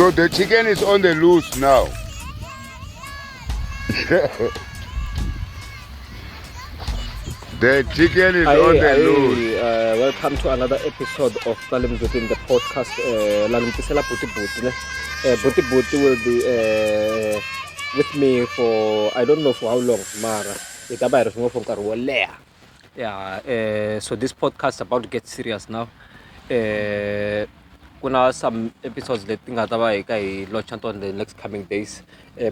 So the chicken is on the loose now. The chicken is on the loose. Welcome to another episode of Lalim Butin, the podcast. Lalim Tisela Buti Buti. Ne? Buti Buti will be with me for, I don't know for how long, mara. Hi ta va hi ri swin'we for nkarhi wo leha. Yeah, so this podcast is about to get serious now. Ku na some episodes leti nga ta va hi ka hi launch on the next coming days.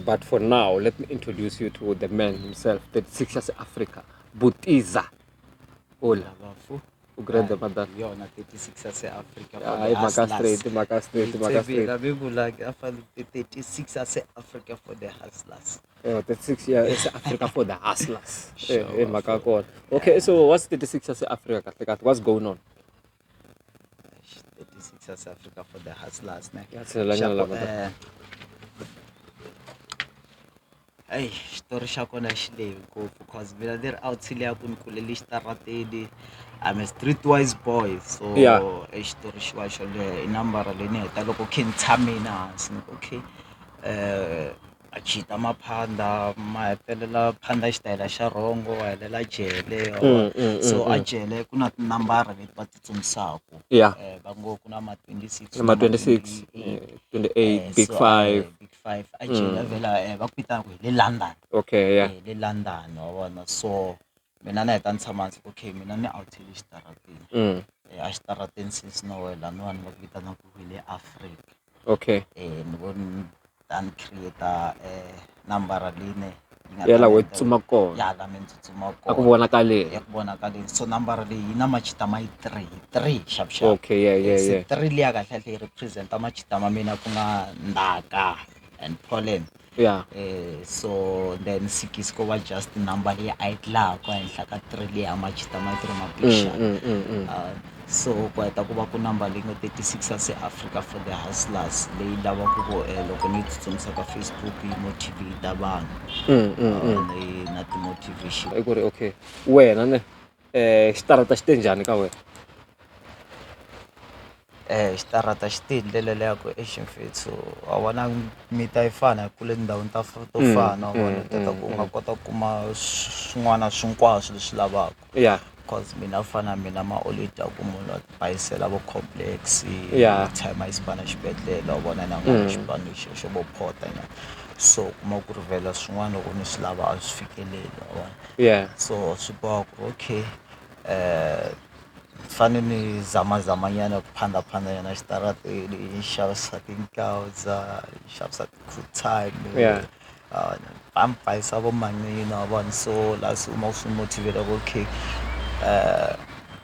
But for now, let me introduce you to the man himself, 36 years Africa, Butiza. Hola. Bafu. U grade madam. Yona 36 yase Africa for Hayi the mhaka hustlers. straight, mhaka straight, mhaka straight. Ngitsebile bebula afana 36 yase Africa for the hustlers. 36 years Africa for the hustlers. Sure, Mhaka bafo. kona. Okay, so what's 36 years Africa kahle kahle? What's going on? 36 yase Africa for the hustlers ne. Ya tshinelanyana la Xa ku, madam. Eyi xitori xa kona xi lehe ngopfu cause mina ni ri out leya ku ni kulele xitarateni. I'm a streetwise boy so e xitori xi va xo leha i nambara leyi ni heta loko khe ni tshamile hansi ni ku okay a maphanda ma hetelela phanda xitayela xa rhongo wa helela jele wa vona. So a jele ku na tinambara leti va ti tsundzuxaku. Va ngo ku na ma 26 Ma 26, 28, 28, big so, 5. Big 5 a jele vhela va ku vitana ku hi le London. Okay, yeah. Le London wa vona. So mina na heta ni tshama hansi okay mina ni out-ile xitarateni. A xitarateni since no wena laniwani va ku vitana ku hi le Africa. Okay. Ni vo ni ta ni create nambara leyi ne yi nga Ya ta laha ni u endla- tsutsuma kona. Ya laha mi tsutsuma A ku kona. vonakaleni. Ya ku vonakaleni. So nambara leyi yi na machita ma yi 3, 3 xap xap. Okay, yeah, yeah, Se yeah. 3 liya kahle kahle yi represent-a machita ma mina ku nga Ndaka and Pollen. Yeah. So then 6 ko va just number leyi a yi tlulaka ehenhla ka 3 liya machita ma 3 ma picture. So ku heta ku va ku number leyi ngo 36 yase Africa for the hustlers leyi lavaka ku loko ni yi tsutsumisa ka Facebook yi motivate vanhu. Na ti-motivation. I ku ri okay wena ne xitarata xi te njhani ka wena? Xitarata xi te hi ndlela leya ku exi mfethu wa vona mi ta yi fana hi kule tindhawini ta to fana wa vona tata ku u nga kota ku kuma swin'wana swinkwaswo leswi lavaka. Yeah. Cause mina fana mina ma oledi ya ku munhu a bayisela vo complex, time a yi spana xibedhlele wa vona na nga xipano xo vo phota nyana. So kuma ku ri vhela swin'wana loko ni swi lava a swi fikeleli wa vona. Yeah. So swi boha ku okay fane ni zamazama nyana ku phanda-phanda nyana xitarateni ni xavisa tinkawuza, ni xavisa ti-good time. Yeah. Va ni bayisa vo manini wa vona. So laha se u swi motivate ku okay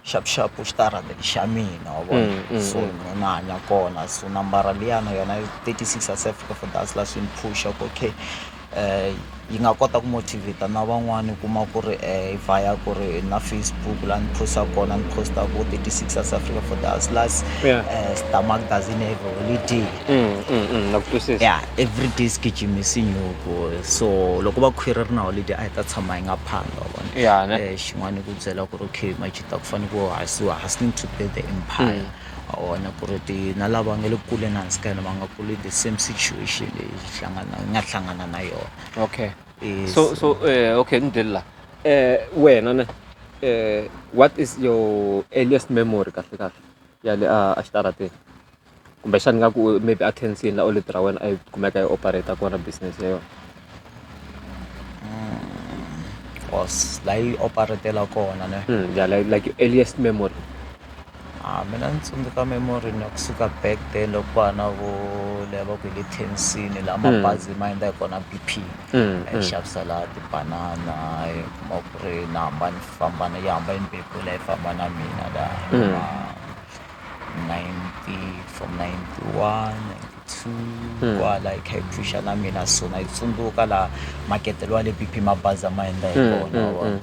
xap xap xitarata xa mina wa vona. So ni hanya kona. So nambara liyana yona 36 yase Africa for the hustlers swi ni phusha ku okay yi nga kota ku motivate na van'wani kuma ku ri via ku ri na Facebook laha ni posta kona ni posta ku 36 yase Africa for the hustlers. Yeah. Stomach doesn't have a holiday. Na ku twisisa. Yeah, every day sigijimisa nyuku. So loko va khwiri ri na holiday a hi ta tshama hi nga phanga wa vona. Yeah, ne? Xin'wana ku byela ku ri okay machita ku fanele ku hasiwa hustling to build the empire. Wa vona ku ri ti na lava nga le kule na hansi ka hina va nga kuli the same situation leyi nga hlangana na yona. Okay. So, so okay, ndlela. Wena ne, what is your earliest memory kahle kahle ya le a xitarateni? Kumbexana nga ku maybe a tensini la o le ra wena a yi kumeka yi operate kona business ya yona. Was la yi operatela kona ne? Yeah, like your earliest memory. Mina ni tsundzuka memory na kusuka back then loko vana vo lava ku hi le tensini laha mabazi ma endla hi kona BP. Hi xavisa laha tibanana, hi kuma ku ri na hamba ni famba na yi hamba yi ni bebula yi famba na mina laha. 90, from 91, 92, kwala yi kha yi phusha na mina. So na yi tsundzuka laha makete lowa le BP mabazi ma endla hi kona, wa vona.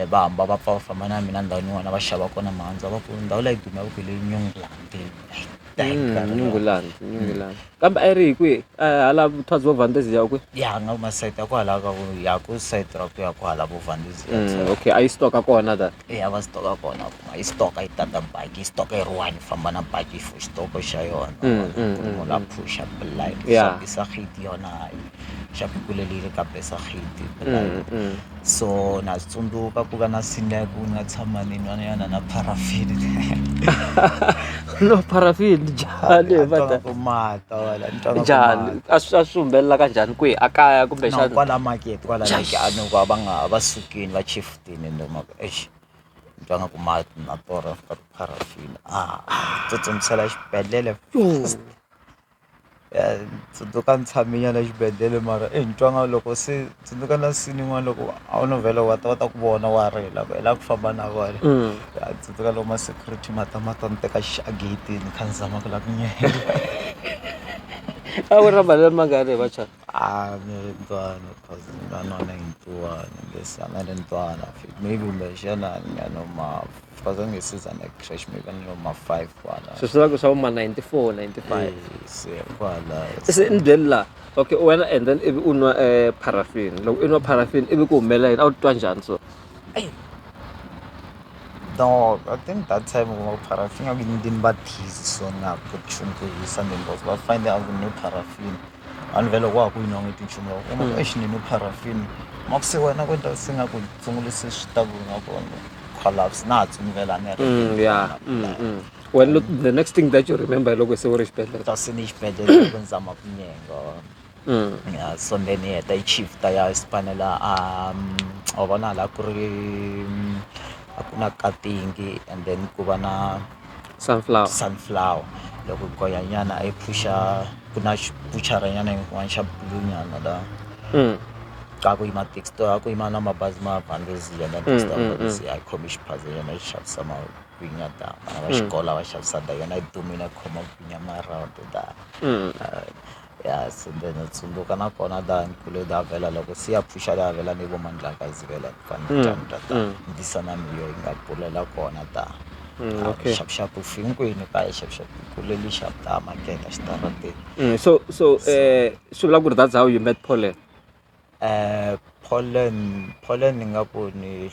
Va hamba va pfa va famba na mina ndhawini yin'wana va xava kona mihandzu, va ku ndhawu leyi dume va ku hi le Newland. Nyungulani Nyungulani kambe a yi ri hi kwihi hala towards vo Valdezia kwihi ya nga masayiti ya kwala ka ku ya ku sayiti ra ku ya kwala vo Valdezia okay a yi stoka kona da ya va stoka kona kuma yi stoka yi tata baki yi stoka yi ri one yi famba na baki for xitoko xa yona ku ri munhu a phusha blind xavisa khiti yona xapi kule leyi ka besa khiti so na swi tsundzuka ku va na scene ya ku ni nga tshama ni nwa nyana na paraffin no paraffin njhani A twa ku mata wala ni twa nga ku njhani mata. a swi humelela ka njhani kwihi a kaya No, kumbexana kwala market kwala like a ni ku va nga va sukile va shiftini ni maka eish ni twa nga ku mati na torha ka paraffin a tsutsumisela xibedhlele fast. Ya tsundzuka ni tshame nyana xibedhlele mara e ni twa nga loko se tsundzuka na scene yin'wana loko a wu no vhela wa ta va ta ku vona wa rila ku i lava ku famba na vona ya tsundzuka loko ma security ma ta ma ta ni teka ageyitini ni kha ni zama ku lava ku nyela a wu ri na malembe mangani hi vachana a ni ri ntwana cause ni nga nwa 91 leswi a ni ri ntwana maybe kumbexana ni nga no ma cause a ni nge se za na creche maybe a ni no ma 5 kwala sweswi swa ku swa ma 94 95 se kwala se ni byeli la okay wena and then ivi u nwa paraffin loko u nwa paraffin ivi ku humelela yini a wu titwa njhani so No, I think that time kuma paraffin a ku ni va dizzy so ni nga ha koti nchumu ku hisa then because va find out ku ni paraffin a ni vhele wa ha ku yi nwa nge nchumu loko kuma eish ni nwe paraffin ma ku se wena ku endla se nga ku tshungule se swi ta ku nga ku collapse na ha tsundzuka ni ri yeah when look, the next thing that you remember loko se u ri xibedhlele ta se ni xibedhlele loko ni zama ku nyenga yeah so then hi heta yi shifta ya spanela wa vona hala ku ri a ku na katingi and then ku va na sunflower sunflower loko goya nyana a yi phusha ku na xibuchara nyana yin'wana xa blue nyana la ka ku yima taxi to a ku yima na mabazi ma Valdezia na taxi ta Valdezia a yi khome xiphaza yona yi xavisa magwinya ta vana va xikolo va xavisa da yona yi dumile yi khoma magwinya ma round da ya so then na tsundzuka nakona da ni kule da vhela loko se ya pfuxa da vhela ni vo Mandlakazi vhela ni fane ni ta ta ndisa na miyo yi nga kulela kona ta okay. xapuxapu hinkwenu ka hi xapuxapu kuleli xapu ta makete xitarateni so so swi vula ku ri that's how you met Pauline Pauline Pauline ni nga ku ni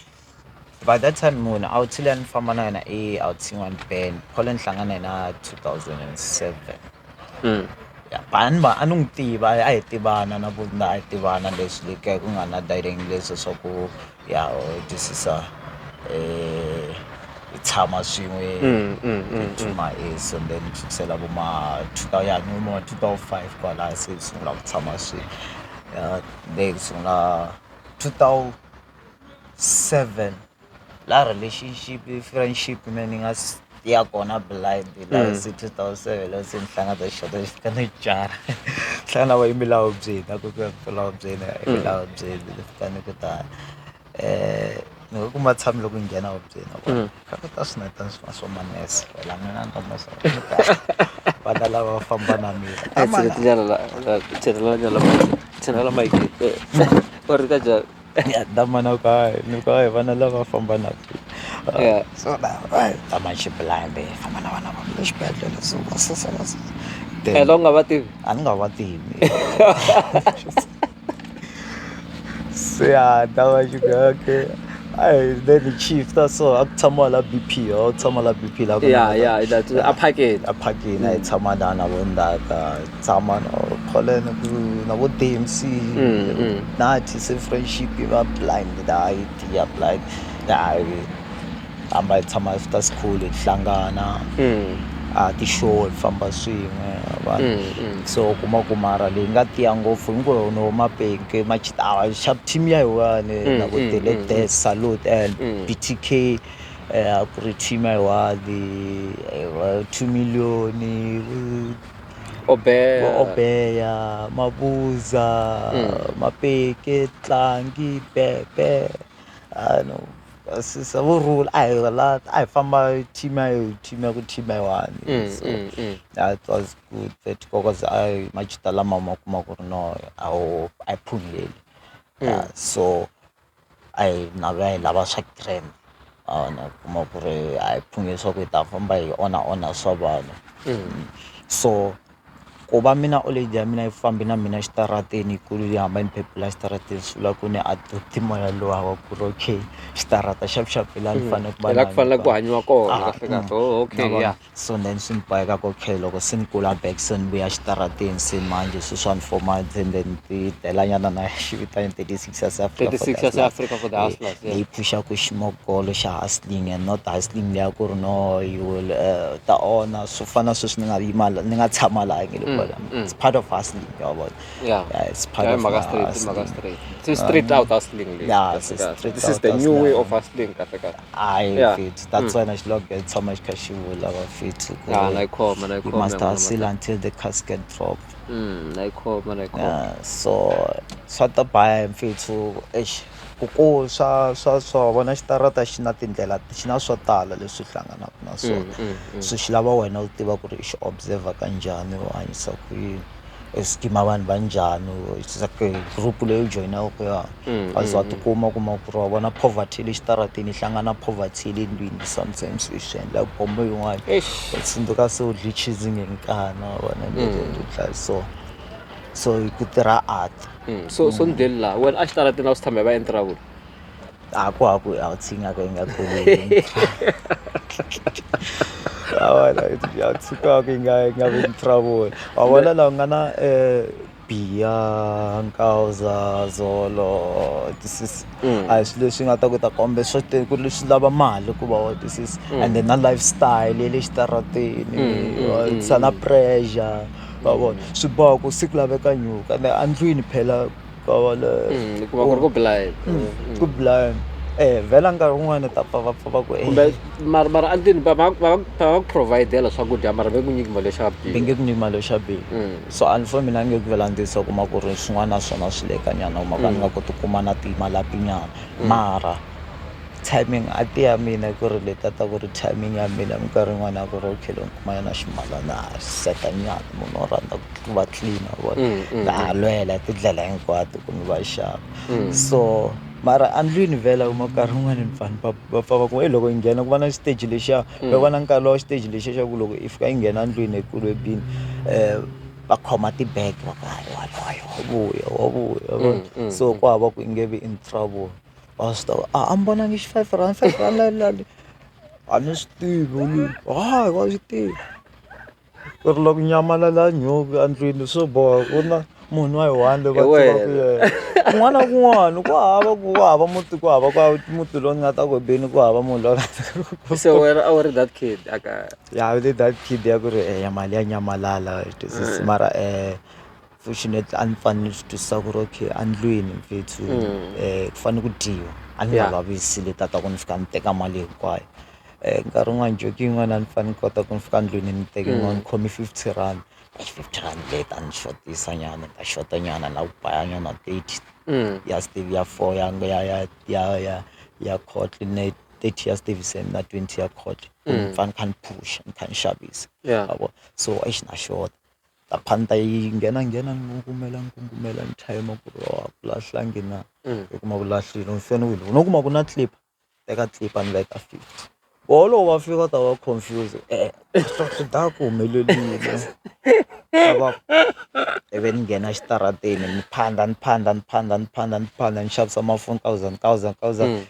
by that time munhu a wu tshila ni famba na yena e a wu tshin'wani band Pauline hlangana na yena 2007 ya a ni va a ni n'wi tiva a hi tivana na vo a hi tivana leswi le kaya ku nga na direct leswi swa ku ya u twisisa hi tshama swin'we to my age and then ku sukisela vo ma ya ni ma 2005 kwalaya se hi sungula ku tshama swin'we ya then ku sungula 2007 la relationship friendship me ni nga ya kona blind la se 2007 la se ni hlangana xota xi fika ni jara hlangana va yimilawu byeni a ku ku milawu byeni milawu byeni ni fika ni ku ta ni nga kuma tshami loko ni nghena hubyeni a kha ku ta swinetana swa swa manese la mina ni ta swa vana lava va famba na mina tshinela mic u ri ka njhani ya damana ka ni ka vana lava famba na Yeah. so da dama xiblind famba na vana va le xibedhlele so va susa va susa ene u nga va tivi a ni nga va tivi se ya dama xi okay ai then chief ta so a ku tshama la BP a ku tshama la BP la ku ya ya that's a phakeni a phakeni a hi tshama na na vo ndaka tshama na Colin ku na vo DMC nathi se friendship yi va blind da yi tiya blind ya hamba hi tshama after school hi hlangana a ti-show hi famba swin'we vanhu so kuma ku mara leyi nga tiya ngopfu hinkwayo no mapenke machita sharp team ya yiwani na vo Delete Salute and BTK a ku ri team ya yiwani 2 million obeya vo obeya mabuza mapeke tlangi pepe no sisa vo rula a hi la a hi famba team ya team ya ku team ya yiwani so yeah, it was good that because I machita lama ma kuma ku ri no a wu a yi phungeli yeah, so a hi navela hi lava swa grand a na kuma ku ri a hi phungeli swa ku hi ta famba hi onha onha swa vanhu So ku va mina old lady ya mina yi fambi na mina xitarateni yi kulu yi hamba yi ni phepula xitarateni swi vula ku ni adopt moya luwa wa ku ri okay xitarata xapuxapu laha ni fanele ku va la ku fanele ku hanyiwa kona Ah, kahle kahle. Oh, okay, Na vona? yeah. So then swi ni boheka ku okay loko se ni kula back se ni vuya xitarateni se manjhe sweswiwani for months and then ti telanyana na xivitani 36 ya South Africa for 36 the ya South Africa for the Eh, hustlers, yeah. leyi phuxaku ximogolo xa hustling and not hustling leya ku ri no you will ta onha swo fana sweswi ni nga yima la ni nga tshama laha nge le kwala it's part of hustling ya vona. Yeah. Yeah, it's part Yeah, of mhaka my street, mhaka hustling. street. Se street out hustling leyi. Yeah, Kahle se kahle. street This is out the new way hustling. of hustling kahle kahle. Hayi Yeah. mfethu, that's why na xilogo tshama xi kha xi vula vafethu ku Yeah, na yi khoma, na yi you khoma must ya n'wina hustle mhaka. until the casket drop. Na yi khoma, na yi khoma. Yeah, so swa ta baya mfethu eish ku ku swa swa swa vona xitarata xi na tindlela xi na swo tala leswi hlanganaka na swona. So xi lava wena u tiva ku ri i xi observe ka njhani u hanyisa ku yini u schema vanhu va njhani group leyi u joyinaka ya a wa tikuma kuma ku ri wa vona poverty le xitarateni yi hlangana poverty le ndlwini sometimes swi endla bombo yin'wana Eish. u tsundzuka se u dli cheese ngenkani wa vona mm. So so ku tirha art. So ndleli la wena a xitarateni a wu swi tshama hi va in trouble. A ku ha ku outing a ka yi nga kuleli a vona ya tshuka ku yi nga vi in trouble wa vona laha u nga na Biya Nkawuza Zolo this is a hi swilo leswi nga ta ku ta kombe swo te ku ri swi lava mali ku va wa twisisa and then na lifestyle ya le xitarateni wa na pressure wa vona swi boha ku se ku laveka nyuku ende endlwini phela wa vona. U kuma ku ri ku blind. Ku blind vhela nkarhi wun'wani ta pfa va pfa va ku Kumbe mara endlwini va ku providela swakudya mara va ku nyiki mali yo xava va biya. nge ku nyiki mali yo xava biya. So a ni fo mina nge ku vela ntiyiso kuma ku ri swin'wana na swona swi le ka nyana kuma ka ni nga koti ku kuma na timalapi nyana mara timing a ti ya mina ku ri leta ta ku ri timing ya mina minkarhi yin'wana ya ku ri okay loko ni kuma yona ximalana a seta nyana munhu wo rhandza ku va clean wa vona na ha lwela hi tindlela hinkwato ku ni va xava so mara endlwini vhela kuma nkarhi wun'wani ni pfa ni va va pfa va ku e loko yi nghena ku va na xiteji lexiya va va na nkarhi wa xiteji lexiya xa ku loko i fika yi nghena endlwini ekulu ebini va khoma ti-bag va ku hayi waloye wa vuya wa vuya so ku hava ku i nge vi in trouble va swi tiva a a mi vonangi xi 5 rand 5 rand la la a ni swi tivi hayi wa swi tivi ku ri loko nyamalala nyuku endlwini swo boha ku na munhu wa yi one loyi va Hi tivaka wena. yena kun'wana na kun'wana ku hava ku hava muti ku hava ku muti lowu ni nga ta ku beni ku hava munhu loyi a So wena a wu ri that kid aka. Ya le that kid ya ku ri ya mali ya nyamalala twisisi mara fortunately a ni fane ni swi twisisa ku ri okay endlwini mfethu ku fanele ku dyiwa a ni nga vavisi le tata ku ni fika ni teka mali hinkwayo nkarhi wun'wani joke yin'wana a ni fane ni kota ku ni fika ndlwini ni teke yin'wana ni khome 50 rand, 50 rand leyi ta ni xotisa nyana ni ta xota nyana na ku baya nyana 30 ya steve ya four ya ya ya ya ya ya khotli ne 30 ya Stevenson na 20 ya khotli ni pfa ni kha ni phusha ni kha ni xavisa yabo so eish na xota ta phanta yi nghena nghena ni ngungumela ni ngungumela ni time ku ri wa ku lahlangi na u kuma ku lahlile ni fane u no kuma ku na clip teka clip a ni veka 50 wolowo va fika ta va confuse swi da ku humelerile va ivi ni nghena xitarateni ni phanda ni phanda ni phanda ni phanda ni phanda ni xavisa mafoni thousand thousand thousand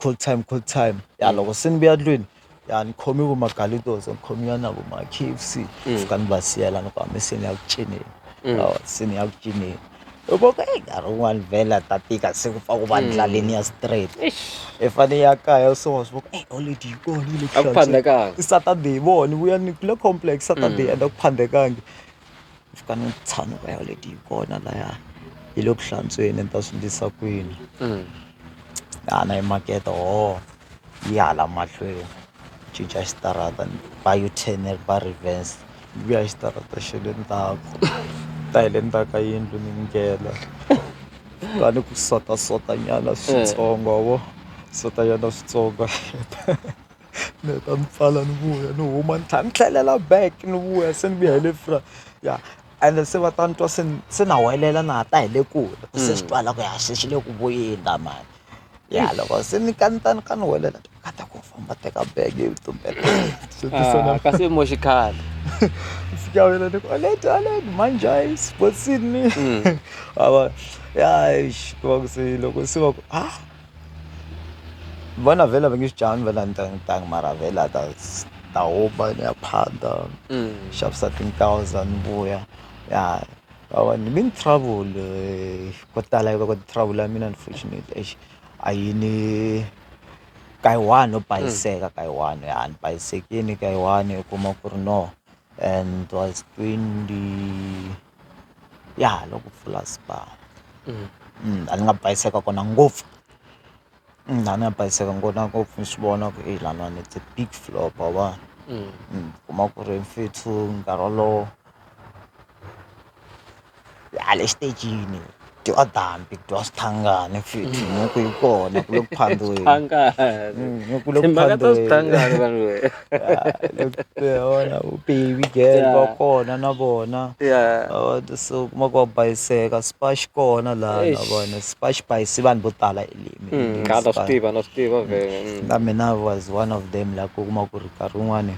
cool time cool time ya loko se ni vuya ndlwini ya ni khomi vo magalitos ni khomiwa na vo ma KFC fika ni va siyela ni ku hambi se ni ya ku cineni se ni ya ku cineni u vo ku nkarhi wun'wani vhela ta tika se ku pfa ku va ndlaleni ya straight i fane ya kaya so wa swi vo ku holiday yi kona yi le A ku phandekangi. I Saturday vona vuya ni kule complex Saturday and a ku phandekangi fika ni tshama ka holiday yi kona laya yi le ku hlantsweni ni ta swi endlisa kwini a na yi makete ho yi hala mahlweni cinca xitarata ba U-turn ba reverse ni vuya xitarata xa le ndzhaku ta hi le ndzhaku ka yindlu ni nghena ka ni ku sotasota nyana switsongo wa vo sota nyana switsongo ni heta ni pfala ni vuya ni huma ni tlhela ni tlhelela back ni vuya se ni vuya hi le front ya ende se va ta ni twa se se na welela na ha ta hi le kule se swi twala ku ya se xi le ku vuyeni la mani ya loko se ni ka ni ta ni ka ni welela ka ta ku famba teka bag yi tumbeta. Kasi i moxi khale. Fika wena ni ku alert alert manjhani sportsini a va ya eish ku va ku se loko se va ku ah vona vhele va nge swi jami vhele a ni tangi mara vhele a ta ta huma ni ya phanda xavisa ti-thousand ni vuya ya wa ni ve ni trouble ko tala ko trouble ya mina unfortunately eish a yi ni ka yi one no bayiseka ka yi one ya ni bayisekini ka yi one u kuma ku ri no and it was 20 ya loko pfula spa a ni nga bayiseka kona ngopfu a ni nga bayiseka kona ngopfu ni swi vona ku eyi laniwani it's a big flop wa vona kuma ku ri mfethu nkarhi wolowo hala exitejini dyiwa dambi ku dyiwa swithangani mfethu nyuku yi kona ku le ku phandiweni Swithangani. ku le ku Timhaka ta phandiweni swithangani vanhu we. vona baby girl va kona na vona so kuma ku va bayiseka spa xi kona laha na Eish. vona spa xi bayise vanhu vo tala elimi Ka na swi tiva na swi tiva vhele. Na mina was one of them la ku kuma ku ri nkarhi wun'wani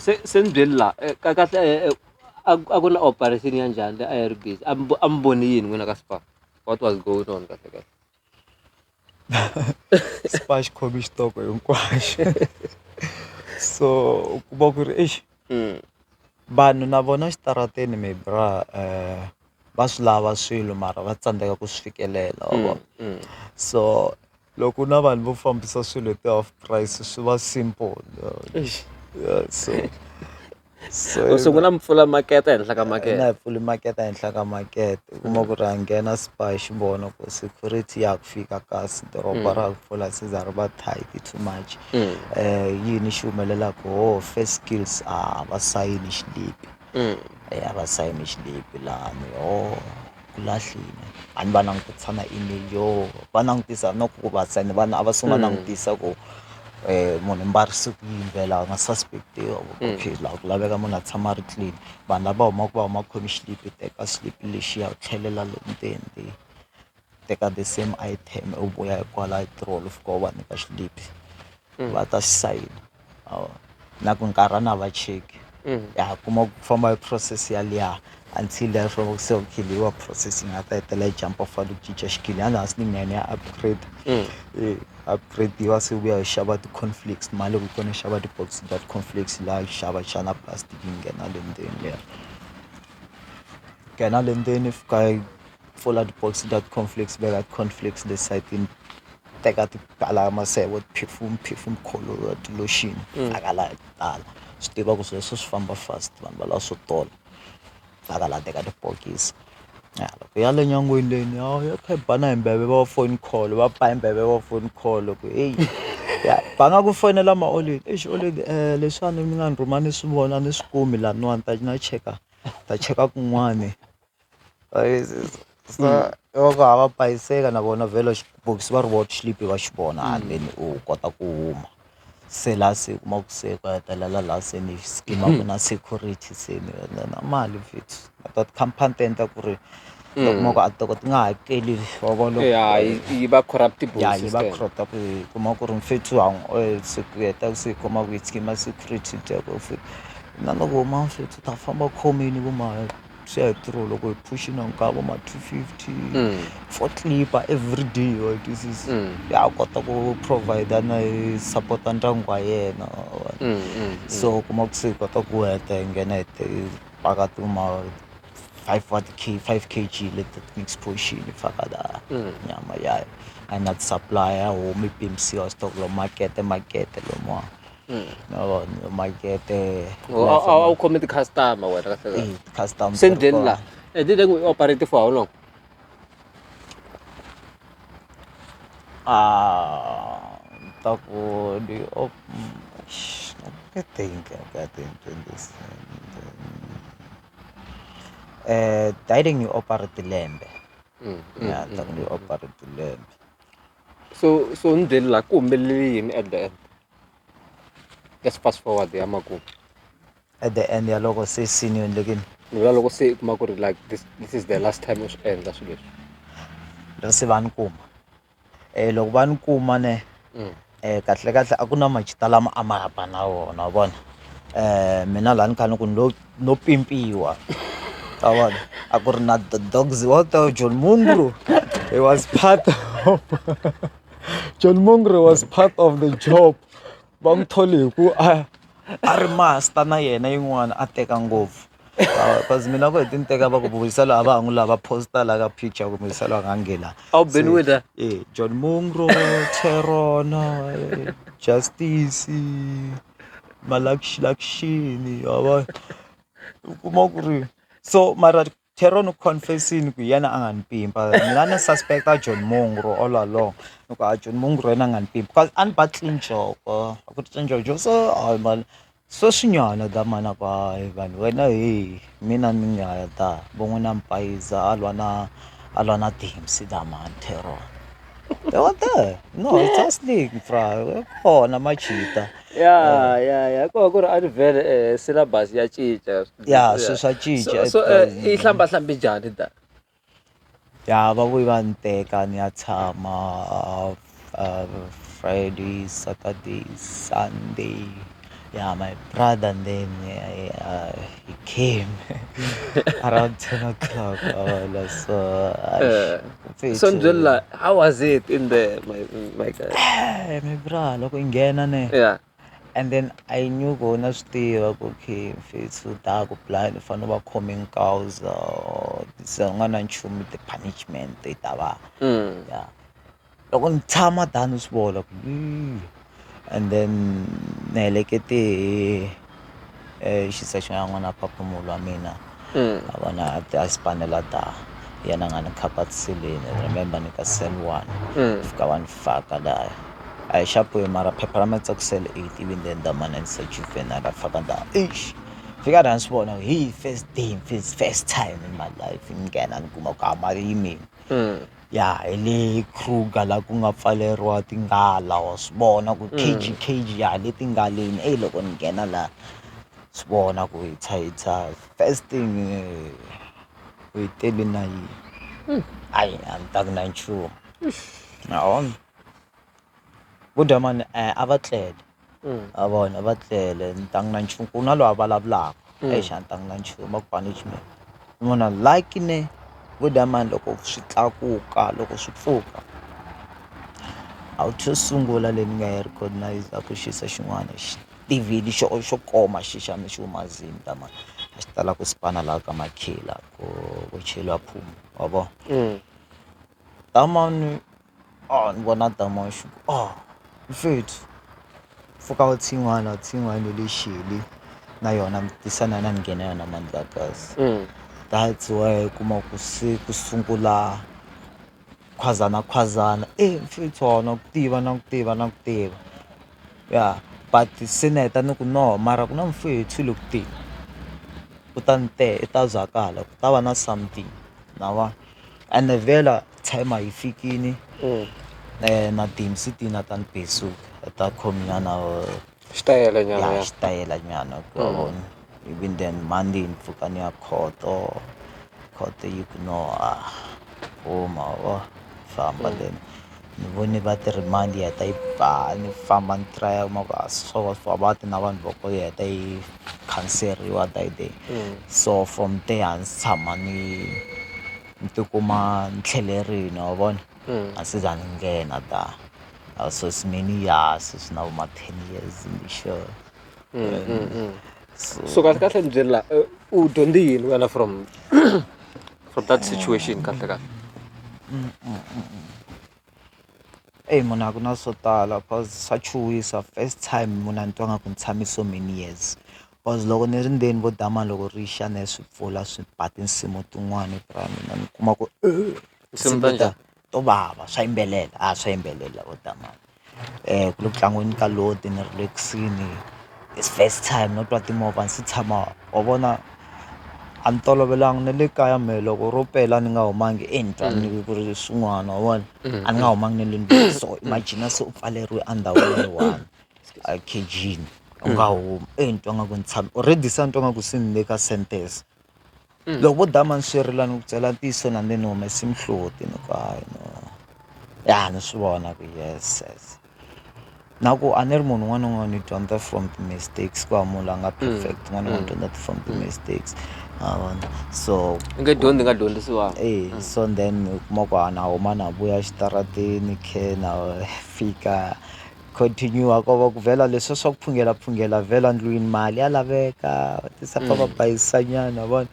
Se ni byeli la ka kahle a ku na operation ya njhani leyi a yi ri busy a mi voni yini n'wina ka spa what was going on kahle kahle spa xi khome xitoko hinkwaxo so u kuma ku ri exi vanhu na vona xitarateni my bra va swi lava swilo mara va tsandzeka ku swi fikelela wa vona so loko na vanhu vo fambisa swilo hi ti-half price swi va simple yeah, so so U sungula mi pfula makete ehenhla ka makete na hi pfuli makete ehenhla ka makete u kuma ku ri a nghena spa xi vona ku security ya ku fika kasi doroba ra ku pfula se za ri va tight too much yini xi humelelaka ho first skills a va sayini xilipi a va sayini xilipi lani ho ku lahlile a ni va langutisa na email yo va langutisa na ku va sayini vanhu a va sungula langutisa ku munhu mbarise ku yini vhela a nga suspect-iwa okay laha ku laveka munhu a tshama a ri clean vanhu lava humaka va huma khomi xilipi teka xilipi lexiya u tlhelela le ndzeni teka the same item u vuya hikwalaho tirholo u fika u va nyika xilipi va ta xi sayina na ku nkarhi a na va cheki ya kuma ku famba hi process yaliya until therefore se okay leyiwa process yi nga ta hetelela yi jump off ku cinca xikili ya hansi ni nghena ya upgrade upgrade-iwa se vuya hi xava ti-cornflakes mali loko yi kona xava ti-box ta ti-cornflakes laha yi xava xana plastic yi nghena le ndzeni liya nghena le ndzeni fika yi pfula ti-box ta ti-cornflakes veka ti-cornflakes le sayitini teka ti maseve ti-perfume perfume colour ti-lotion faka laha tala swi tiva ku sweswo swi famba fast vanhu va lava swo tola faka laha teka tibokisi ya loko ya le nyangweni leni ya kha yi ba na hi mbeve va phone call va ba hi mbeve va phone call ku heyi ya va nga ku fonela ma-oledi eish oledi leswiwani mi nga ni rhuma ni swi vona ni swi kumi laniwani ta na cheka ta cheka kun'wani so loko ha va bayiseka na vona vhele xibokisi va ri vona xilipi va xi vona and then u kota ku huma se laha se kuma ku se ku hetelela laha se ni skimaku na security se ni na mali mfethu na tikhampani ti endla ku ri u kuma ku a toko ti nga hakeli wa vona ya yi va corruptible ya yi va corruptible kuma ku ri mfethu se ku heta se kuma ku yi schema security ku na loko huma mfethu ta famba khomini vo ma swi ya hi ntirho loko hi phuxina nkavo ma 250 for clipper every day wa twisisa ya kota ku provide na hi support ndyangu wa yena so kuma ku se hi kota ku heta hi nghena hi paka ti ma 5 wa k 5 kg leti mix portion hi faka la nyama ya a na supply ya homu yi pimisiwa stock lo makete makete lomuwa makete a wu khome ti-customer wena kahle kahle ti-customer se ndleni la did you operate for how long ah ta ku di op I think I think dieting you operate lembe ya ta ku ni operate lembe so ni byeli la ku humelele yini at the end let's fast forward ya makumu at the end ya loko se scene yi endlekini ni vula loko se i kuma ku ri like this is the last time u swi endla swilo leswi loko se va ni kuma loko va ni kuma ne Kahle kahle a ku na majita lama a ma ba na wona wa vona mina laha ni kha ni ku no no pimpiwa wa vona a ku ri na the dogs what the John Mungro he was part of John Mungro was part of the job va n'wi thole hi ku a a ri master na yena yin'wana a teka ngopfu cause mina ku heti ni teka va ku vuyisela a va ha n'wi lava posta la ka picture ku vuyisela a nga nghena A wu beniwe la? Eh, John Mungro, Terona, Justice, Malakshini, wa vona u kuma ku ri so mara Teron u confess-ini ku hi yena a nga ni pimpa mina ni suspect-a John Mungro all along ni ku a John Mungro yena a nga ni pimpa cause a ni ba clean joko a ku ri clean joko so hayi mani sweswinyana da mani a ku hayi vanhu wena heyi mina ni nga ya da vo n'wina Mpayiza a lwa na a lwa na Dimsy da mani Teron they were there no it's hustling bra kona majita ya ya ya ko ku ri a ni vhele syllabus ya cinca ya swi swa cinca so i hlamba hlambi njhani da ya va vuyi va ni teka ni ya tshama Friday Saturday Sunday yeah my brother and then he came around 10 o'clock so so ni byela how was it in there my my guy eh my bra loko i nghena ne yeah and then I knew ku na swi tiva ku okay mfethu da ku blind u fanele u va khome nkawuza se u nga na nchumu the punishment yi ta va yeah loko ni tshama tani swi vona ku and then ni helekete hi xisa xa n'wana phaphumulo wa mina a vona a a spanela ta yena a nga ni khapa tiseleni remember ni ka cell one fika va ni faka laya a hi xapuwe mara phepha ra mina ku cell 8 ivi then the man and sa juvenile a faka da eish fika la ni swi vona hi first day first time in my life ni nghena ni kuma ku a mali yimini ya hi le Kruger la ku nga pfaleriwa tinghala wa swi vona ku cage cage ya le tinghaleni eyi loko ni nghena la swi vona ku hi tsha hi tsha first thing u yi tele na yini hayi a ni tangi na nchumu na vo dya mani a va tlele a vona a va tlele ni tangi na nchumu ku na loyi a vulavulaka eish a ni tangi na nchumu va ku punishment munhu like ne vo dya mani loko swi tlakuka loko swi pfuka a wu xo sungula leyi ni nga yi recognize ku xisa xin'wana xi tivini xo xo koma xi xa xi huma zim ta mani a xi tala ku spana laha ka makhila ku ku cheliwa phumu wa vona damani a ni vona damani xi ku a mfethu pfuka u tsin'wana tsin'wana le xeli na yona mi tisa na yona ni nghena yona mandlakazi that's why u kuma ku se ku sungula khwazana khwazana e mfethu wa na ku tiva na ku tiva na ku tiva ya but se ni heta ni ku no mara ku na mfethu le ku teni u ta ni te i ta zwakala ku ta va na something na va ene vhela time a yi fikini na Dimsy tina ta ni besuka ta khominyana xitayele nyana ya xitayela nyana ku wa vona ivi then Monday ni pfuka ni ya khoto khoto yi ku no a huma wa famba then ni vone va ti remand yi heta yi ba ni famba ni try kuma ku a swo va ti na vanhu va ko yi heta yi khanseriwa that day so from there a ndzi tshama ni ni tikuma ni tlhelerini wa vona a se za ni nghena da so it's many years swi na vo ma 10 years ni sure so so kahle kahle ni byela u dyondze yini wena from that situation kahle kahle Eyi munhu a ku na swo tala cause swa chuhisa first time munhu a ni twa nga ku ni tshame so many years cause loko ni ri ndzeni vo dama loko ri xa ne swi pfula swi ba tinsimu tin'wani bra mina ni kuma ku Tinsimu ta njhani? To vava swa yimbelela a swa yimbelela vo damani ku le ku tlangeni ka lodi ni relax-ini it's first time no twa timovha ni se tshama wa vona a ni tolovelanga na le kaya mehe loko ro pela ni nga humangi e ni twa ni ku ri swin'wana wa vona a ni nga humangi na le ndlwini so imagine se u pfaleriwe endhawini yi one a khejini u nga humi e ni twa nga ku ni tshame already se a ni twa nga ku se ni le ka sentence loko vo dama ni swi rila ni ku byela ntiyiso na ni humese mihloti ni ku hayi no ya ni swi vona ku yes yes. Na ku a ni ri munhu un'wana na un'wana u dyondza from ti-mistakes, ku hava munhu loyi a nga perfect, un'wana na un'wana u dyondza from ti-mistakes, ma vona. So U nge dyondzi u nga dyondzisiwanga. E so then u kuma ku a na huma na vuya exitarateni khe na fika continue ko va ku vhela leswiya swa ku phungela phungela vhela ndlwini mali ya laveka tisa pfa va bayizisanyana ma vona.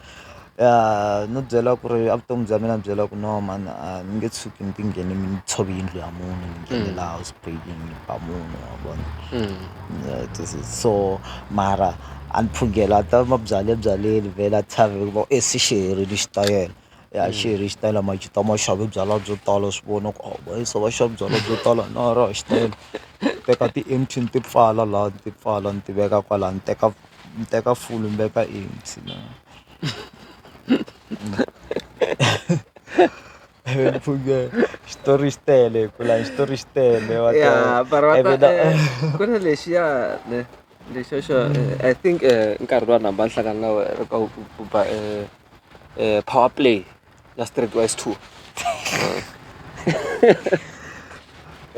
No byela ku ri a vutomi bya mina ni byela ku no mani a ni nge tshuki ni ti ngheni ni tshove yindlu ya munhu ni nghenela house breaking ni ba munhu wa vona. So mara a ni phungela ta mabyaleni byaleni vhela thaveni va e se xi herile xitayele, ya xi herile xitayele majita ma xave byalwa byo tala swi vona ku va va xave byalwa byo tala na ra xitayele. Teka ti-empty ni ti pfala laha ni ti pfala ni ti veka kwalano ni teka ni teka full ni veka empty na. Xitori xi tele ku la xitori xi tele wa Ya mara wa ta ku na lexiya ne lexiya xo I think nkarhi luwa ni hamba ni hlangana na wena ka u ba power play na street wise 2.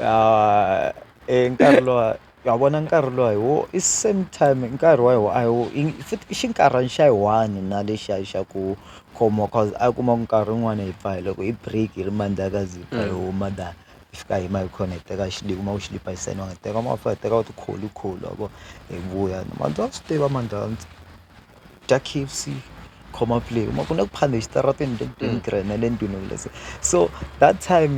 Ya nkarhi luwa ya vona nkarhi luwa hi wo i same time nkarhi wa a hi futhi i xinkarhana xa yi one na lexiya xa ku khomiwa cause a kuma ku nkarhi wun'wani hi pfa hi loko hi break hi ri mandlakazi hi pfa hi huma la hi fika hi yima hi khona hi teka xilipi kuma ku xilipi a xi sayiniwanga hi teka hi teka tikholikholi wa vo hi vuya mandla wa swi tiva mandla dya K_F_C khoma play u kuma ku na ku phanda exitarateni le ndlwini na le ndlwini so that time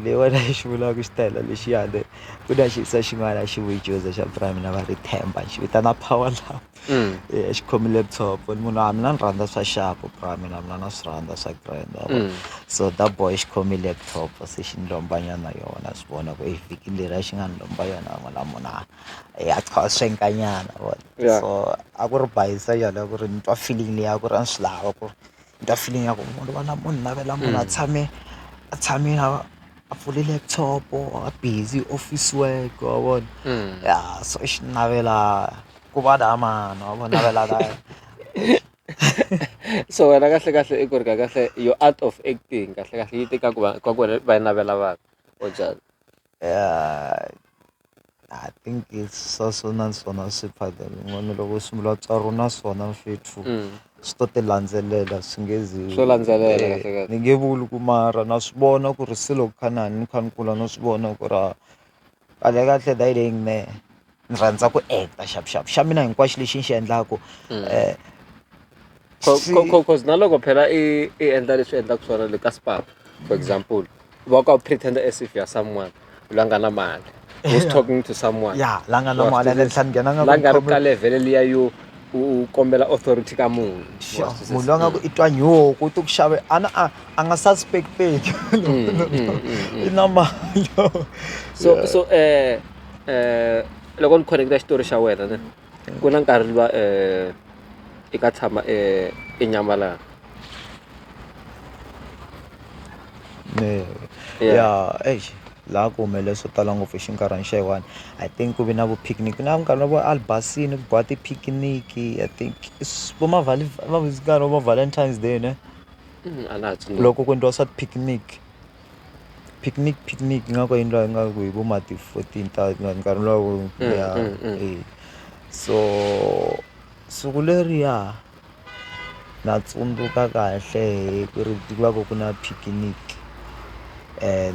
leyi wena i xi vulaka xitayele lexiyani ku na xiyisa xin'wana a xi vuyi joza xa prime na va ri Themba xi vitana power love. A xi khomi laptop munhu a mina ni rhandza swa xapu bra mina mina na swi rhandza swa grand so that boy xi khomi laptop se xi ni lomba nyana yona swi vona ku vhiki leri a xi nga ni lomba yona n'wana munhu a ya kha swenka nyana vona. So a ku ri bayisa yona ku ri ni twa feeling liya ku ri a ni swi lava ku ri ni twa feeling ya ku munhu va na munhu navela munhu a tshame a tshame a a pfule laptop a busy office work wa vona. Ya so i xi navela ku va la mani wa vona navela ka So wena kahle kahle i ku ri kahle kahle your art of acting kahle kahle yi tika ku va ka ku wena va yi navela vanhu or njhani? I think sweswo na swona swi n'wana loko u sungula tswariwa na swona mfethu swi to ti landzelela swi nge zi Swo landzelela kahle kahle. Ni nge vuli ku mara na swi vona ku ri se loko kha na ni kha ni kula na swi vona ku ri kahle kahle leyi ne ni rhandza ku actor xapu xapu xa mina hinkwaxo lexi ni xi endlaku Cause na loko phela i i endla leswi endlaka swona le ka Spar for example va ka u pretend as if you are someone loyi a nga na mali who's talking to someone. Ya la nga na mali ene ni tlhela ni nghena nga la nga ri ka level liya yo u kombela authority ka munhu. Munhu loyi a nga ku i twa nyuku u ti ku xave a na a nga suspecteki i na mali. So so loko ni connect-a xitori xa wena ne ku na nkarhi luwa i ka tshama enyamalala. Ya eish laha ku humelele swo tala ngopfu hi xinkarhana xa yi one. I think ku ve na vo picnic na nkarhi wa vo albasini ku biwa ti-picnic I think vo ma nkarhi wa Valentine's Day ne A na ha tsundzuki. Loko ku endliwa swa ti-picnic picnic picnic ingaku a yi endliwa ingaku hi vo ma ti-14 ta nkarhi luwa ya e so siku leriya na tsundzuka kahle hi ku ri ku va ku ku na picnic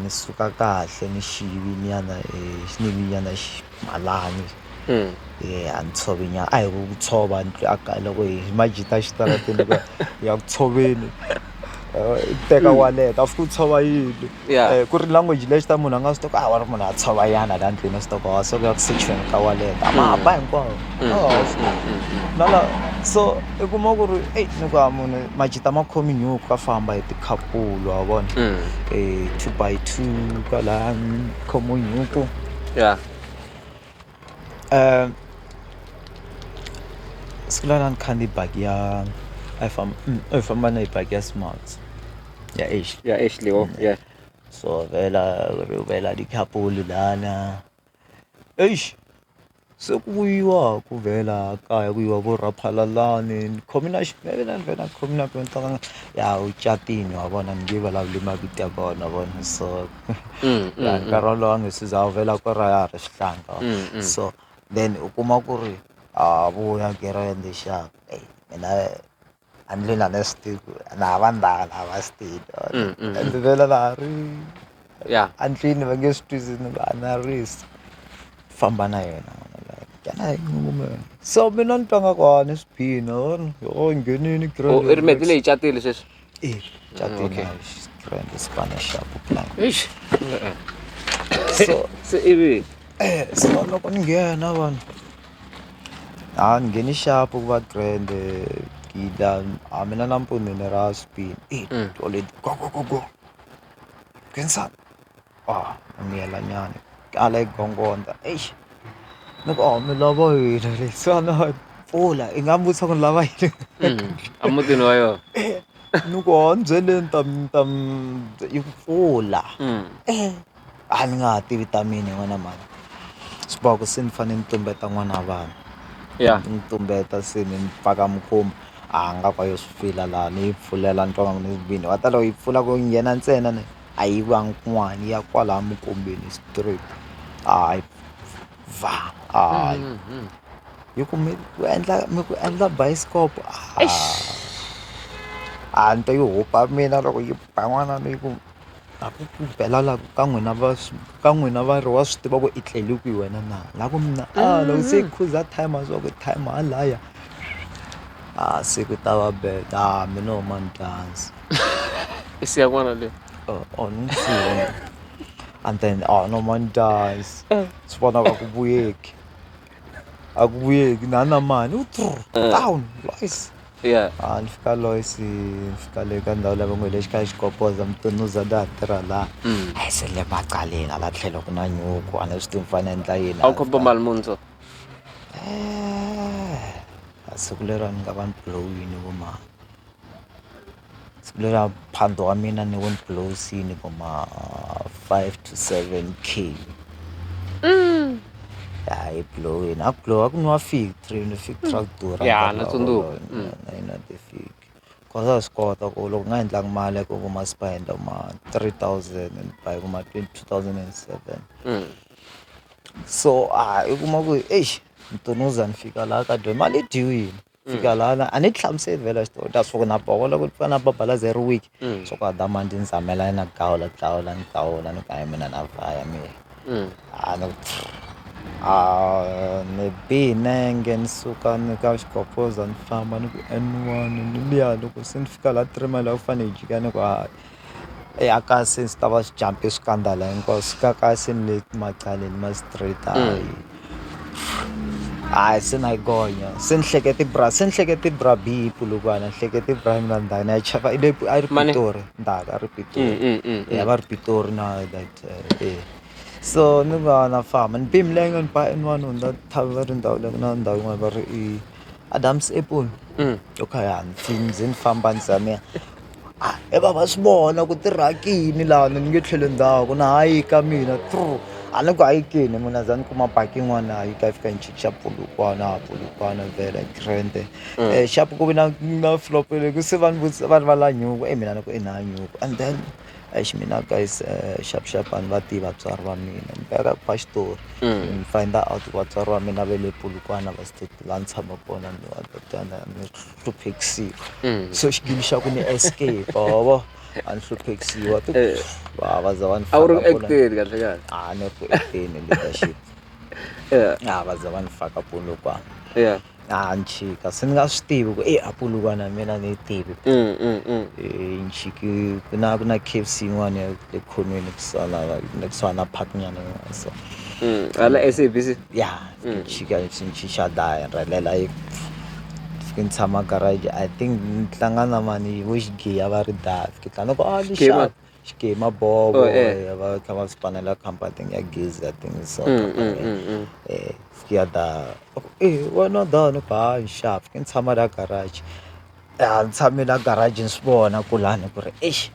ni suka kahle ni xivinyana xinivinyana ximalani a ni tshove nyana a hi ku tshova a kaya loko hi majita exitarateni ku ya ku tshoveni teka wallet a fika u tshova yini ku ri language lexi ta munhu a nga swi tiva ku a wa ri munhu a tshova yana la ndlwini a swi tiva ku se ku ya ku sechiweni ka wallet a ma ba hinkwawo na la so i kuma ku ri eyi ni ku a munhu majita ma khomi nyuku a famba hi tikhapulu wa vona 2 by 2 kwalaya khomi nyuku. Siku leri a ni kha ni baki ya a hi famba a hi famba na hi baki ya Smart ya Ashley. Ya Ashley oh yeah. So vhela ri vhela tikhapulu lana eish. Se ku vuyiwa ku vhela kaya ku yiwa vo Raphalalani ni khomi na na ni vhela ni khomi na ya u catini wa vona ni nge vulavuli mavito ya kona wa vona so ya nkarhi wolowo a nge se za a vhela ku ra ya ha ri xihlangi so then u kuma ku ri a vuya girende xa mina a ni le na ni swi tivi ku na ha va ndala a va swi tivi and vhela na ha ri ya endlwini va nge swi twisisi ni va na risi famba na yena nghena hi ngume so mina ni twa nga ku a ni swi phina o nghenini Oh, i ri meti leyi catile sweswi e catile okay. grand spanish sharp plan Eish. so se ivi so loko ni nghena vanhu a ni ngheni xapu ku va grand gida a mina nampundzu ni ra spin e already go go go go nghenisani a miyela nyana kala yi gongonda eish ni ku mi lava yini leswiwani pfula i nga mi vutisa ku ni lava yini emutini wa yona ni ku a ni byeleni ta ta yi ku pfula a ni nga ha tivi ta mina n'wana mhani swi boha ku se ni fanele ni tumbeta n'wana wa vanhu ya ni tumbeta se ni pfaka mukhumba a nga kwa yo swi fila laha ni yi pfulela ni twa nga ni vini wa ta loko yi pfula ku nghena ntsena ni a yi vangi kun'wana yi ya kwalaya mukombeni straight a yi va a yi ku mi ku endla mi ku endla bioscope a a ni twa yi hupa mina loko yi ba n'wana yi ku a ku ku bela la ka n'wina va ka n'wina va ri wa swi tiva ku i tlele kwihi wena na la ku mina a loko se yi khuza time a swi ku time halaya a se ku ta va bad a mina huma ni dance i siya n'wana leyi oh, oh ni siya and then oh no man dance swi vona ku a ku vuyeki a ku vuyeki na na mani u down lois ya a ni fika lois ni fika le ka ndhawu leyi va ngo hi le xikarhi xikokoza mtunuza da ha tirha laha a se le macaleni hala tlhelo ku na nyuku a ni swi tivi ni fanele endla yini a wu khomba mali muni so A siku leri ni nga va ni blowini vo ma siku leriya phando wa mina ni wu ni blowusini vo ma 5 to 7 K. Ya yi blowini a ku blow a ku nwiwa fig tree ni fig truck durha Ya, nkarhi na tsundzuka. wolowo, na yi na ti-fig cause a swi kota ku loko u nga endlangi mali ku vo ma spend ma 3000 by vo ma 2007. So a i kuma ku eish ntunuza ni fika laha ka dyo mali yi dyiwile fika laha a ni ti hlamuseli vhela xitori ta swa ku na bola ku fana na babalaza ri weak swa ku adama ndzi zamela na gawula gawula ni gawula ni ku hayi mina na vhaya mina a ni a ni bi nenge ni suka ni ka xikokoza ni famba ni ku N1 ni liya loko se ni fika laha 3 mile a ku fanele hi jika ni ku hayi a kasi swi ta va swi jampe swikandala hinkwaswo ka kasi ni le macaleni ma straight hayi hayi se na yi gonya se ni hlekete bra se ni hlekete bra B Polokwane ni hlekete bra mina ndhaka ya chava i le a ri Mani? Pitori ndhaka a ri Pitori ya va ri Pitori na that eh so ni va na famba ni bi milenge ni ba N1 hundza va ri ndhawu leyi ku na ndhawu yin'wana va ri i Adams Apple okay ya ni ze ni famba ni za ni ah e va va swi vona ku tirhakini laha ni nge tlheli ndzhaku na hayi ka mina tru a ni ku hayikini mina za ni kuma baki yin'wana hayi ka fika ni chicha Polokwane Polokwane vhela grand xapu ku vi na na flop le ku se va ni vutisa va ri va la nyuku e mina ni ku i na nyuku and then exi mina guys xap xap a ni va tivi vatswari va mina ni veka ku fa xitori ni find out ku vatswari va mina va le Polokwane va state laha ni tshama kona ni va tatana ni hluphekisiwa so xigili xa ku ni escape wa a ni hluphekisiwa ti va va za va ni a wu ri ku faka Polokwane. acteni kahle kahle a ni ri ku acteni leadership a va za va ni faka Polokwane a ni chika se ni nga swi tivi ku e a Polokwane mina ni yi tivi ni chiki ku na ku na KFC yin'wana ya le khonweni kusuhana le kusuhana na park nyana yin'wana so hala SABC ya ni chika ni chicha daya ni rhelela yi fike ni tshama garage I think ni tlanga na mani vo xigiya va ri da fike tlanga ni ku a Xigema? lexapu xigema bobo Oh, eh. va kha va swipanela company ya gezi I think so company fike ya da e wena da ni ku hayi xava fike ni tshama la garage ya ni tshame la garage ni swi vona kulani ku ri eish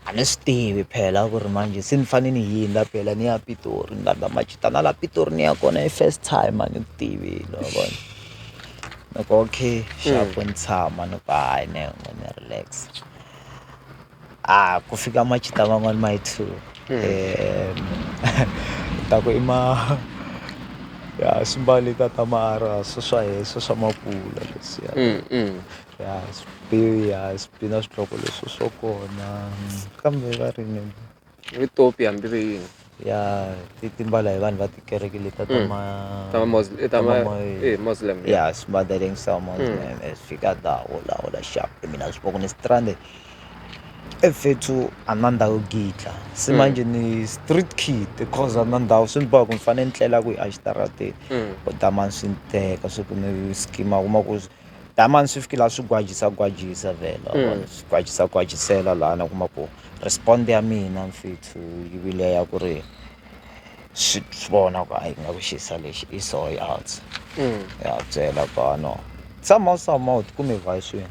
A ni swi tivi phela ku ri manjhe se ni fane ni hundza phela ni ya Pitori ni landza majita na la Pitori ni ya kona i first time a ni ku tivi wa vona ni ku okay xapu ni tshama ni ku hayi ne ni relax a ku fika majita man'wani ma yi two ta ku i ma ya swimbalo letiya ta ma-ara swo swa hehe swo swa mapula leswiya ya swi ya swi na swidloko leswi swo kona kambe va ri ni Vitopi hambi ve yini ya ti timbala hi vanhu va tikereke letiya ta ma ta ma Muslim ta ma eh Muslim ya swimadeleng swa Muslim swi fika da hola hola sharp mina swi vona ni stranded efethu a na ndhawu yo gidla se manje ni street kid cause a na ndhawu swi ni boha ku ni fanele ni tlela kwihi exitarateni ku damani swi ni teka swi ku ni scheme kuma ku damani swi fike laha swi gwajisa gwajisa vhele wa vona swi gwajisa gwajisela laha na kuma ku respond ya mina mfethu yi vile ya ku ri swi vona ku a yi nga ku xisa lexi i so yi out ya byela ku a no somehow somehow tikume hi vhaye swin'we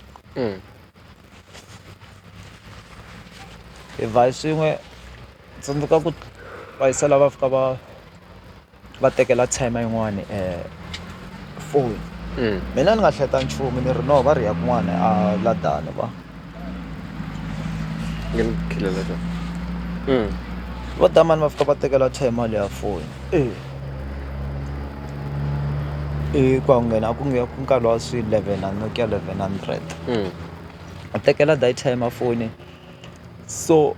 hi vhaye swin'we tsundzuka ku vayisela va fika va va tekela timer yin'wani foni mina ni nga hleketa nchumu ni ri no va ri ya kun'wana a ladani va vo damani va fika va tekela timer liya foni e i ku nghena ku nge ku nkarhi wa swi 11 Nokia 1100 a tekela that time foni so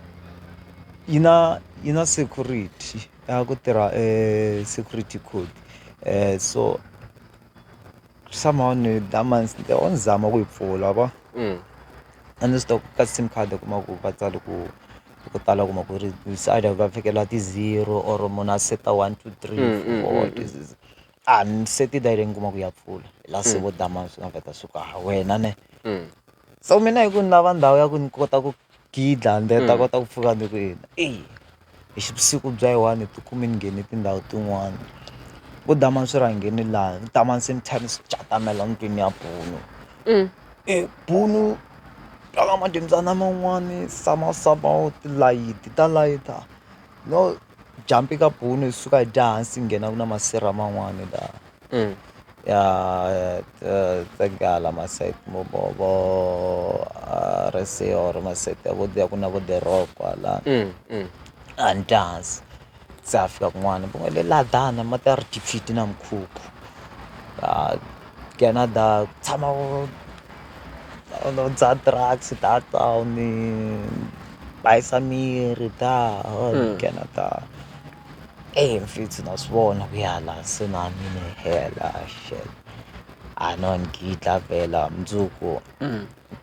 yi na yi na security ya ku tirha security code so somehow ni damani o ni zama ku yi pfula va a ni swi tiva ku ka sim card u kuma ku va tsale ku ko tala u kuma ku ri it's either va fikela ti-zero or munhu a seta one two three four a ni seti direct ni kuma ku ya pfula hi laha se vo damani swi nga vheta swi ku ha wena ne so mina hi ku ni lava ndhawu ya ku ni kota ku gidla ni ta kota ku pfuka ni ku ina eyi hi vusiku bya yi one hi tikume ni nghene tindhawu tin'wani vo damani swi rhangeni laha damani se ni tlhela ni swi catamela ndlwini ya bunu e bunu ka madyambyana man'wani samasama tilayiti ta layita no jump ka bunu hi suka hi dya hansi hi nghena ku na masirha man'wani laha ya hala masayiti mo vo vo or masayiti ya vo ya ku na vo The Rock kwalano a ni dya hansi se ha fika kun'wana va ngo le ladana mati ya ri dipiti na mikhukhu ha nghena da ku tshama ku dzaha drugs da town bayisa miri da nghena da eyi mfethu na swi vona ku ya la se na mina hela shit a no ni gidla vhela mundzuku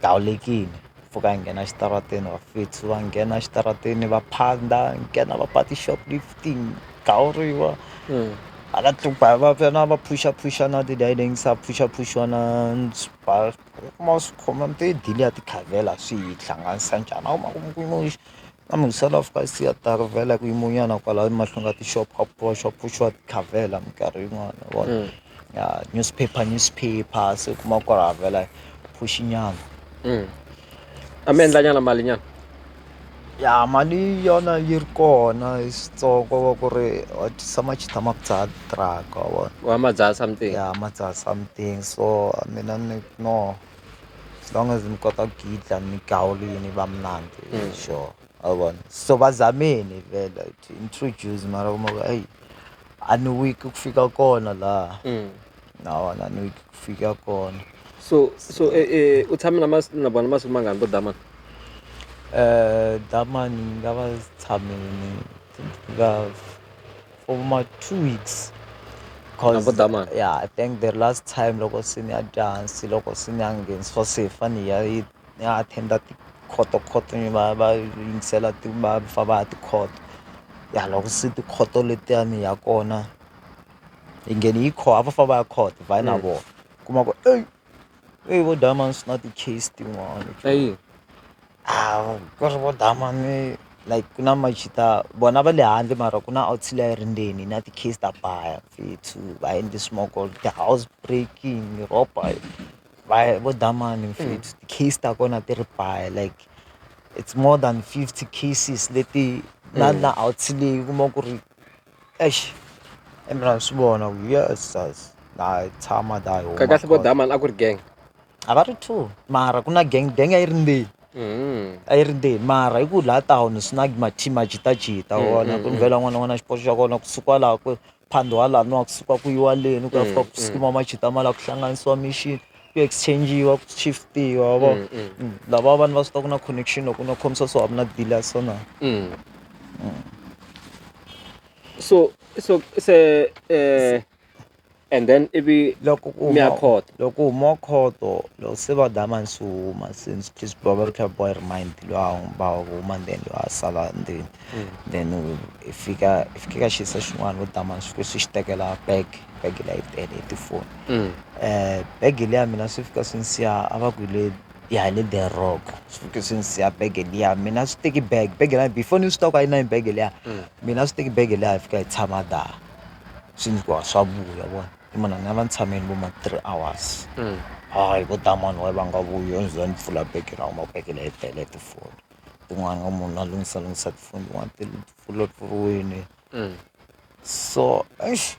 dlawulekile pfuka hi nghena exitarateni vafethu va nghena exitarateni va phanda nghena va ba ti-shoplifting gawuriwa hala va na va phushaphusha na ti-silencer phushaphushiwa na u kuma swi khoma ti-deal ya tikhavhela swi hi hlanganisa njhani a kuma ku na munhu a fika a siya vhela ku yimiwanyana kwala mahlweni ka tixopo ku phuxaphuxiwa tikhavhela minkarhi yin'wana wa vona ya newspaper newspaper se u kuma ku ri vhela phuxinyana a mi endla nyana mali nyana ya mali yona yi ri kona hi switsongo ku ri wa twisa machita ma ku dzaha truck wa vona wa ma dzaha something ya ma dzaha something so mina ni no as long as ni kota ku gidla ni gawulini va mnandzi sure wa vona so va zameni vhele to introduce mara kuma ku eyi a ni weak ku fika kona laha na wona a ni weak ku fika kona so so u tshame na na vona masiku mangani vo damani damani ni nga va tshamini nga for ma 2 weeks. Na vo Damani? Yeah, I think the last time loko se ni ya dya hansi loko se ni ya nghenisiwa se hi fane hi ya hi ya attend-a tikhoto khoto ni va va yingisela ti va fa va ya tikhoto ya loko se tikhoto letiya ni ya kona hi nghene hi a va famba va ya court hi vhaya na vona kuma ku eyi eyi vo Damani swi na ti-case tin'wana eyi a ku ri vo Damani like ku na majita vona va le handle mara ku na outside yi ri ndzeni na ti-case ta baya mfethu va endle smoko ti-house breaking ropa va vo Damani mfethu ti-case ta kona ti ri baya like It's more than 50 cases leti na na out leyi u kuma ku ri eish e mina ni swi vona ku yes na tshama da hi huma kahle vo Daman a ku ri gang a va ri two mara ku na gang gang a yi ri ndzeni a yi ri ndzeni mara hi ku laha town swi na ma-team ma jitajita wona ku vhela n'wana n'wana xiposo xa kona kusuka laha ku phandiwa laniwa kusuka ku yiwa leni ku ya fika ku sikima majita ma la ku hlanganisiwa mixini ku exchange-iwa ku shift-iwa wa vona lava vanhu va swi tiva ku na connection loko na khomisa so a ku na deal ya so na. So so se and then ivi loko ku mi ya huma court loko ku humiwa khoto loko se va dama swi huma since please va va ri kha boy remind loyi a va huma ndzeni loyi a sala ndzeni then i fika i fike ka xiyisa xin'wana vo dama swi fike swi xi tekela bag bag leyi yi tele hi tifoni bag liya mina swi fika swi ni siya a va ku le ya hi le The Rock swi fike swi ni siya bag liya mina swi teki bag bag liya before ni swi tiva ku a yi na bag liya mina swi teki bag liya hi fika hi tshama da swi ni ku swa vuya vona i munhu a nga va ni tshameni vo ma 3 hours hayi vo damani why va nga vuyi ni za ni pfula bag ra huma bag leyi tele tifoni tin'wana nga munhu a lunghisa lunghisa tifoni tin'wana ti pfulapfuriwini so eish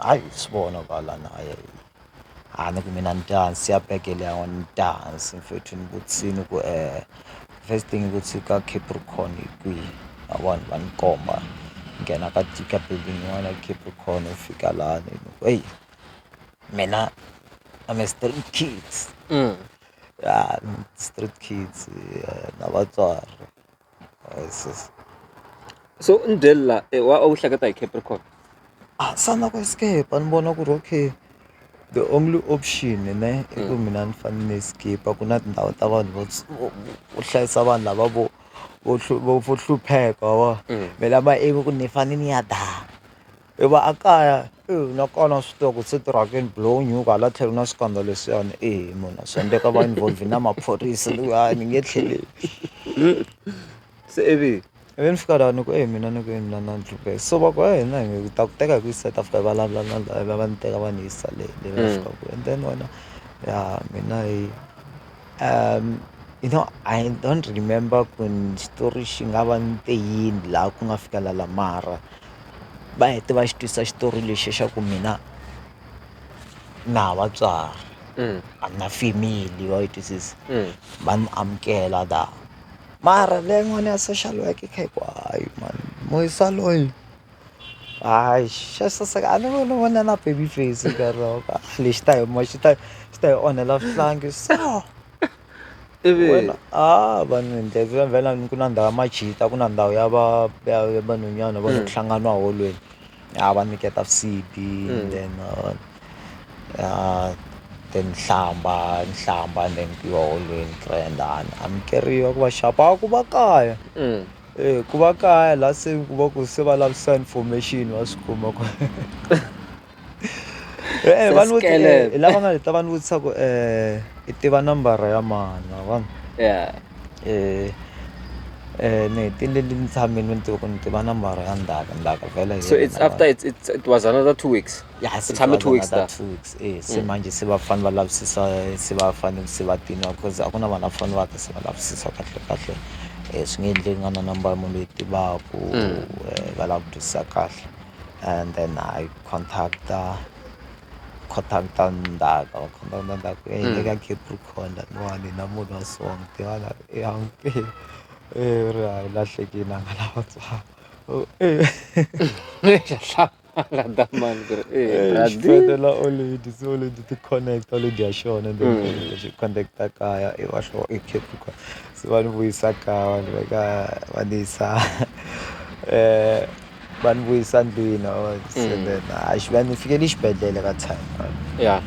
hayi swi vona kwalano hayi a ni ku mina ni dya hansi ya bege liya ni dya hansi mfethu ni vutisini ku first thing ukuthi ka Capricorn hi kwihi ma vona va ni komba nghena ka ka building yin'wana ya Capricorn u fika lani ni ku eyi mina I'm a street kids ya street kids na vatswari So ni byeli la wa a wu hleketa hi Capricorn? A se na ku escape ni vona ku ri okay the only option ne i ku mina ni fanele ni escape ku na tindhawu ta vanhu vo vo hlayisa vanhu lava vo vo vo vo hlupheka wa vona me lama ivi ku ni fanele ni ya daha I va a kaya nakona swi tiva ku se tirhakeni blow nyuku hala tlhelo na swikandza leswiyani e munhu swi endleka va involve na maphorisa ni ku hayi ni nge tlheleli se ivi ivi ni fika laha ni ku e mina ni ku e mina na ni hlupheka so va ku e hina hi ta ku teka hi ku yisa ta fika hi vulavula na la va ni teka va ni yisa le le va fika ku and then wena ya mina hi you know I don't remember ku xitori xi nga va ni te yini laha ku nga fika la mara va hete va xi twisa xitori lexi xa ku mina na ha vatswari a ni na family wa yi twisisa va ni amukela da mara leyin'wana ya social work yi kha yi ku hayi mani muyisa loyi hayi xa saseka a ni voni vona na baby face nkarhi lexi ta hi xi ta xi ta hi onhela swihlangi so. Ivi Wena a vanhu ndlela vhela ku na ndhawu ya majita ku na ndhawu ya va ya vanhwanyana va ku hlanganiwa holweni ya va nyiketa CD then ya then hlamba ni hlamba and then ku yiwa holweni grand a ni amukeriwa ku va xapa a ku va kaya e ku va kaya laha se ku va ku se va lavisisa information va swi kuma ku va ni hi lava nga ta va ni vutisa ku i tiva nambara ya mani ma vona yeah ni hetelele ni tshamile ni tiva ku ni tiva nambara ya ndzhaka ndzhaka vhele so it's after it's, it's, it was another 2 weeks. Yeah, u tshame 2 weeks da 2 weeks eh se manje se va fanele va lavisisa se va fanele se va tiva because a ku na vanhu va fanele va ta se va lavisisa kahle kahle swi nge endleki nga na nambara munhu loyi tivaku va lava ku twisisa kahle and then I contacta ndzhaka va contacta ndzhaka hi le ka Capricorn laniwani na munhu wa so ni tiva na ya e ri hayi lahlekile a nga na vatswari Xahlamala damani ku ri eh xifetela already se already ti connect already ya xona and then xi connecta kaya i va xo i Capricorn se va ni vuyisa kaya va ni veka va ni yisa va ni vuyisa ndlwini se then a xi va ni fikele xibedhlele ka time yeah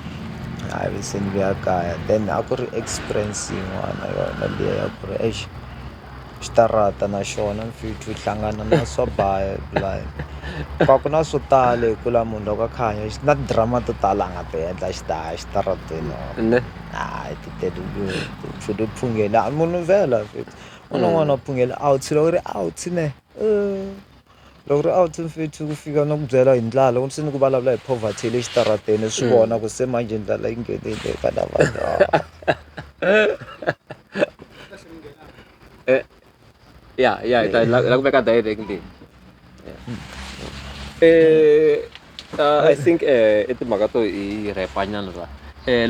hayi se ni vuya kaya then a ku ri experience yin'wana yona liya ya ku ri eish xitarata na xona mfethu hlangana na swa baya blind ka ku na swo tala hi ku la munhu loko a kha hanya na drama to tala a nga ti endla xitarateni ne hayi ti tele ngopfu ti phungela munhu vhela mfethu un'wana na un'wana wa phungela out loko ri out ne loko ri out mfethu ku fika no ku byela hi ndlala loko se ni ku vulavula hi poverty le xitarateni swi vona ku se manje ndlala yi nghenile ka lava. Ya ya hi ta la ku veka directly. I think i timhaka to hi rhepanyana la.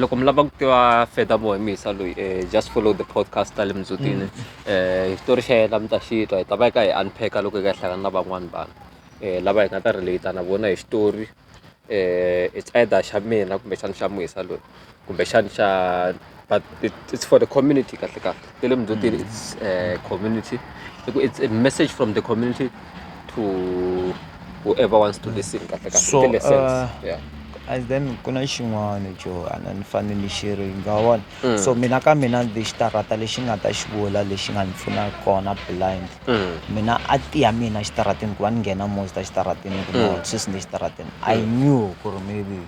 Loko mi lava ku tiva furthermore hi mihisa loyi, just follow the podcast ta le mindzhutini. Xitori xa yena mi ta xi twa, hi ta va hi kha hi unpack-a loko hi kha hi hlangana na van'wani vanhu lava hi nga ta relate na vona hi xitori. It's either xa mina kumbexana xa muhisa loyi kumbexana xa, but it's for the community. Kahle kahle te le mindzhutini it's community. I ku it's a message from the community to whoever wants to listen. Kahle kahle So, i ti-lessons. Yeah. And then ku na xin'wana xo a ni fanele ni xi ringa vona. So mina ka mina xitarata lexi nga ta xi vula lexi nga ni pfuna kona blind. Mina a ti ya mina xitarateni ku va ni nghena most exitarateni ku no sweswi ni le xitarateni. I knew ku ri maybe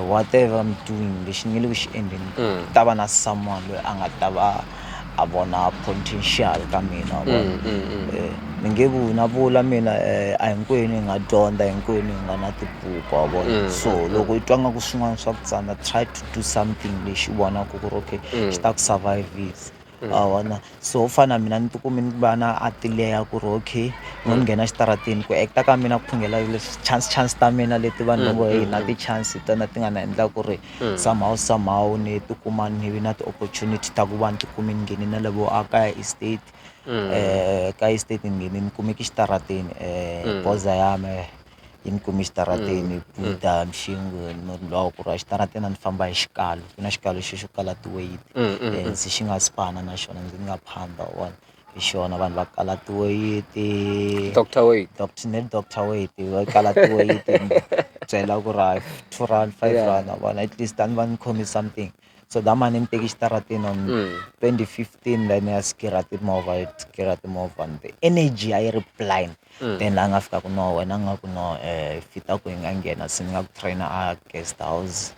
whatever I'm doing lexi ni nge le ku xi endleni ku ta va na someone loyi a nga ta va a vona potential ka mina, wa vona. Ni nge na vula mina a hinkwenu hi nga dyondza, hinkwenu hi nga na tibuku, wa vona. So loko i twa nga ku swin'wana swa ku tsandza, try to do something lexi u vonaka ku ri okay xi ta ku survivisa, wa vona. So fana mina ni tikumi ni va na ati leya ku ri okay no ni nghena xitarateni ku acta ka mina ku phungela leswi chance chance ta mina leti vanhu va ngo hey na ti-chance hi tona ti nga na endla ku ri somehow somehow ni tikuma ni vi na ti-opportunity ta ku va ni tikumi ni ngheni na le vo a kaya estate. Ka estate ni ngheni ni kumeke xitarateni, boza ya me yi ni kume xitarateni, Buda Mxingu munhu luwa ku ri a xitarateni a ni famba hi xikalo, ku na xikalo xo xo kala ti-weight. Ndzi xi nga spana na xona ndzi nga phanda, wa vona, hi xona vanhu va kala ti-weight. Dr Wade. Doctor ne Doctor Wade va kala ti-weight, byela ku ri R2, five rand, wa vona, at least a ni va ni khome something. So that money ni teki xitarateni on 2015, then ya skira timovha, yi skira timovha, the energy a yi ri blind. Then la nga fika ku no wena nga ku no fita ku hi nga nghena se ni nga ku trainer a guest house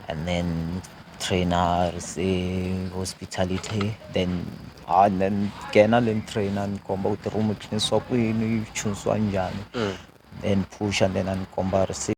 and then trainer se hospitality, then and then nghena le ni trainer ni komba ku ti-room ti cleanisiwa kwini, yi chunisiwa njhani, then push and then a ni komba ri se.